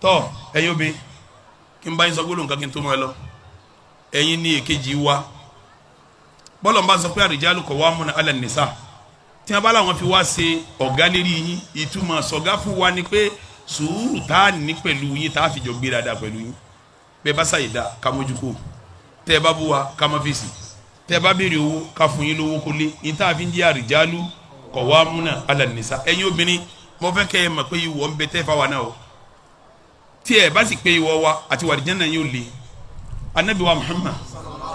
Tọ́ ẹ̀yin obìnrin, kí n bá yín sọ gbólóhùn kan kí n tó máa lọ. Ẹ̀yin ní èkejì wa. Bọ́lọ̀ ń bá sọ pé àrìjálù qawwamuna ala nisa, tí wọ́n bá láwọn fi wá ṣe ọ̀gá lérí yín, ìtumọ̀ sọ̀gá fún wa ni pé sùúrù tá a ní pẹ̀lú yín, tá a fi jọ gbé dáadáa pẹ̀lú yín. Bẹ́ẹ̀ bá ṣàyè dá, ká mójú kó. Tẹ́ ẹ bá bú wa, ká má fèsì. Tẹ́ ẹ bá béèrè owó, ká fún yín lówó kó lé yín. Tá a fi ń jẹ́ àrìjálù qawwamuna ala nisa. Ẹ̀yin obìnrin, mo fẹ́ kẹ́ ẹ mọ̀ pé ìwọ ń bẹ tẹ́ fáwa náà o. Tí ẹ bá sì pé ìwọ wa àti wàlìjẹ́ náà yóò le. Anabi wa Muhammad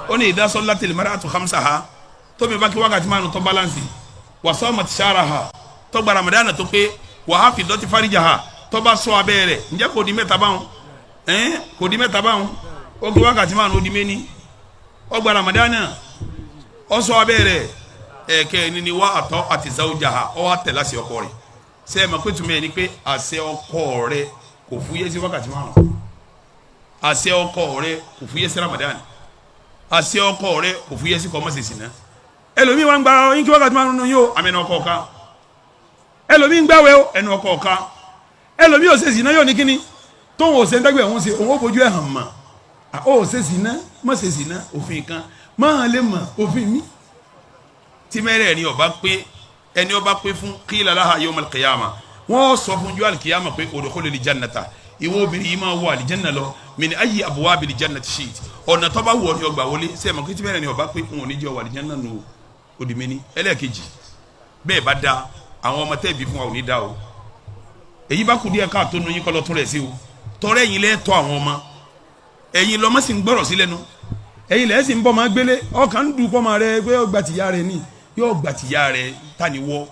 ó ní idha sallatil mar'atu khamsaha, tóbi bá kí wákàtí márùn tó balance, wa samat shahraha, tó gba Ramadana tó pé, wa hafidhat farjaha, tó bá ṣọ́ abẹ́ rẹ̀. Ǹjẹ́ kò di mẹ́ta báwọn? Ẹ̀ẹ́n, kò di mẹ́ta báwọn? Ó kí wákàtí 5, ó di méní. Ó gba Ramadana, ó ṣọ́ abẹ́ rẹ̀. Ẹ̀kẹ́ ni wa ata'at zawjaha, ó wá tẹ̀ láṣẹ ọkọ rẹ̀. Ṣé ẹ mọ̀ pé túmọ̀ ẹ̀ ni pé àṣẹ ọkọ rẹ̀ kò fúyẹ́ sí wákàtí 5, àṣẹ ọkọ rẹ̀ kò fúyẹ́ sí Ramadan, àṣẹ ọkọ rẹ̀ kò fúyẹ́ sí kọ́mọ́sì sínú? Ẹlòmíì wọn gba yín kí wákàtí 5 yóò àmì ẹnu ọkọ ọ̀ka. Ẹlòmíì ń gbàwẹ̀ ẹnu ọkọ ọ̀ka. Ẹlòmíì ò ṣe sìnà, yóò ní kíní tóun ò ṣe ń dẹ́gbẹ̀ òun ṣe, òun ó fojú ẹ̀ hàn mà. Ó ṣe sìnà, má ṣe sìnà, òfin kan má hàn lè mọ̀ òfin mi. Tí mẹ́rẹ̀ẹ̀rin ọba pé, ẹni ọba pé fún, qila laha yawmal qiyamah, wọ́n sọ fún ju alikiyama pé udkhulil jannata, ìwọ obìnrin yìí, máa wọ àlìjẹ́nà lọ, min ayyi abwabil jannati shi'ti, ọ̀nà tó bá wù ọ́ ní ọgbà wọlé. Sẹ́yìn mọ̀ kí tí mẹ́rẹ̀ẹ̀rin ọba pé, wọn ò ní jẹ́ wọ àlìjẹ́nà nù. Òdìmẹ́ni ẹlẹ́ẹ̀kejì, bẹ́ẹ̀ bá da, àwọn ọmọ tẹ́ẹ̀bí fún wa ò ní da o. Èyí bá kú díẹ̀ káàtó nu yín, kọ́ lọ tún rẹ̀ sí o. Tọrẹ ẹ̀yin lẹ́ tọ́ àwọn ọmọ, ẹ̀yin lọ́mọ sì ń gbọ́rọ̀ sí lẹ́nu, ẹ̀yin lẹ́ sì ń bọ́ máa gbélé. Ọkàn ń dùn kọ́ máa rẹ pé ó gba tìyá rẹ ní yóò gba tìyá rẹ. Tani wọ́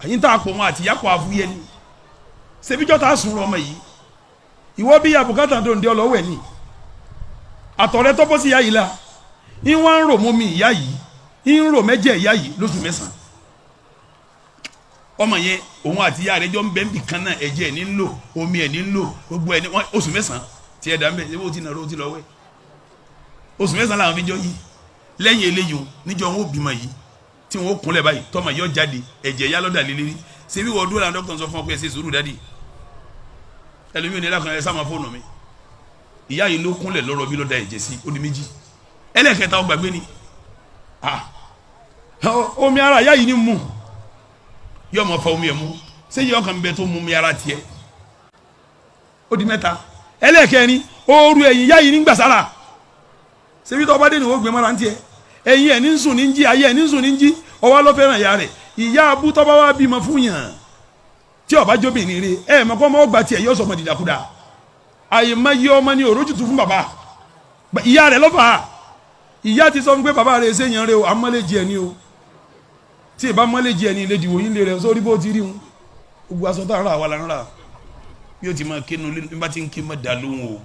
àyín tá a pọ̀ wọn àtìyá pọ̀ àfúyẹ́ ni. Ṣebíjọ́ tá a sùn lọ́mọ yìí, ìwọ bí abùkátà tó ń dé ọlọ́wẹ̀ ni àtọ̀rẹ́ tọ́pọ̀ sí ìyá yìí la ń wá ń rò mọ́ mi, ìyá yìí ń rò mẹ́jẹ̀, ìyá yìí lóṣù 9. Ọmọ yẹn, òun àti ìyá rẹ̀ jọ ń bẹ́ ń bì kan náà. Ẹ̀jẹ̀ ẹ̀ ní ń lò, omi ẹ̀ ní ń lò, gbogbo ẹ̀ ní wọ́n. Oṣù 9 tí ẹ̀ dá ń bẹ̀ ṣé bó ti nàró ti lọ wẹ̀. Oṣù 9 làwọn fi jọ yìí. Lẹ́yìn eléyìí, níjọ wọn ò bímọ yìí, tí wọn ó kúnlẹ̀ báyìí, tọmọ yọ jáde, ẹ̀jẹ̀ yá lọ́dà lélẹ́rí. Ṣé bí wọ́n dúró làwọn dókítà sọ fún ọ pé ẹ ṣe sùúrù, daddy? Ẹlòmíì ní ẹlẹ́kùnrin ẹ sá máa fóònù mi. Ìyá yìí ló kúnlẹ̀ lọ́rọ̀ bí lọ́dà ẹ̀jẹ̀ sí. Ó di méjì. Ẹlẹ́kẹta, ó gbàgbé ni omi ara ìyá yìí ni mú, yóò máa fa omi ẹ̀ mú. Sẹ́yìn ọkàn bẹ tó mú mi ara tiẹ̀? Ó di mẹ́ta. Ẹlẹ́kẹrin, ooru ẹ̀yìn ìyá yìí ní gbàsára. Ṣebí tó bá dé ní o gbé mọ́ra ń tiẹ̀? Ẹ̀yìn ẹ̀ ní ń sùn ní ń jí, ayé ẹ̀ ní ń sùn ní ń jí. Ọwọ́ ló fẹ́ràn ìyá rẹ̀. Ìyá abú tó bá wá bímọ fún yàn, tí ó bá jóbìnrin rẹ̀, ẹ̀ mọ̀ kọ́ mọ́ gbà tiẹ̀, yóò sọmọ dìdàkudà. Àyè má yí ọmọ ní òrójútu fún bàbá ìyá rẹ̀ lọ́fà. Ìyá ti sọ fún pé bàbá rẹ̀ ṣe yàn rẹ̀ o, amọ́lẹ́jì ẹ̀ ní o. Tí ìbá mọ́lẹ́jì ẹ̀ ní ilé ìdìbò yín lé rẹ̀ sórí bó ti rí wọn. Gbogbo aṣọ tá a rà wà là ń rà. Bí o ti máa kénu ní bá ti ń ké, má dà lóhùn o.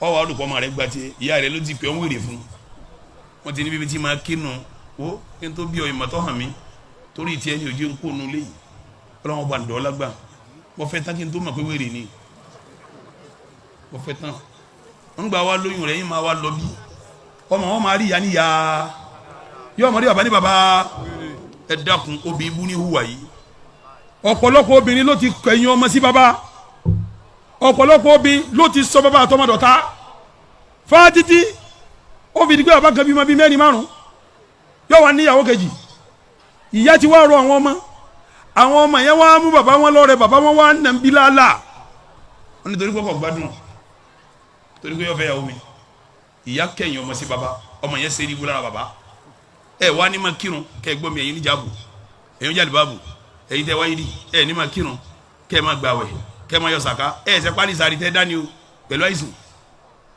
Ọwọ́ àlùkò ọmọ rẹ̀ gba tiẹ̀, ìyá rẹ̀ ló ti pè ọ́n wèrè fún wọn. Ti ní bíbi tí máa kénu wo kí n tó bí ọ ìmọ̀tọ́ hàn mí torí tiẹ̀ ní ojú ń kó nu léyìí. Ọlọ́wọ́n bá ń dọ́ lágbà. Wọ́n fẹ́ tán kí n tó mọ̀ pé wèrè ni. Wọ́n fẹ́ tán, wọ́n gbà wá lóyún rẹ̀ yín máa wá lọ bí ọmọ wọn máa rí ìyá níyà, yóò mọ̀ rí bàbá ní bàbá. Ẹ dákun, obì ibú ní hùwà yìí. Ọ̀pọ̀lọpọ̀ obìnrin ló ti kẹ̀yìn ọmọ sí bàbá. Ọ̀pọ̀lọpọ̀ obìnrin ló ti sọ bàbá àtọmọdọ̀ta fáá títí ó fi di pé bàbá kan bímọ bíi mẹ́rin, márùn, yóò wá níyàwó kejì. Ìyá ti wá rọ àwọn ọmọ, àwọn ọmọ yẹn wá mú bàbá wọn lọ́rẹ̀, bàbá wọn wá nà ń bí láàlà. Wọn ní torí pé kò gbádùn, torí pé yóò fẹ́ yàwó mi. Ìyá kẹ̀yìn ọmọ sí bàbá, ọmọ yẹn ṣe é ibú lára bàbá. Ẹ wá ní ma kírun kẹ gbọ́ mi. Ẹ̀yin níjàbù, ẹ̀yin jáde báàbù, ẹ̀yin tẹ wáyé di ẹ̀ ní ma kírun, kẹ ma gbàwẹ̀, kẹ ma yọ sàká. Ẹ̀ ṣe parí sàrí tẹ dání o pẹ̀lú àìsùn.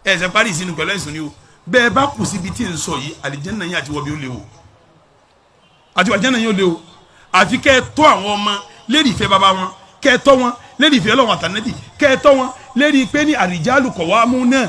Ẹ̀ ṣe parí ìsinu pẹ̀lú àìsùn ni o. Bẹ́ẹ̀ bá kù síbi tí ń sọ yìí, àlìjẹ́nà yín àti wọ́bi ó léwu, àti àlìjẹ́nà yín ó léwu. Àfi kẹ́ ẹ tọ́ àwọn ọmọ lérí ìfẹ́ bàbá wọn, kẹ́ ẹ tọ́ wọn lérí ìfẹ́ Ọlọ́run àtànẹ́bì, kẹ́ ẹ tọ́ wọn lérí pé ní àrìjálù kọ̀ wá mú náà.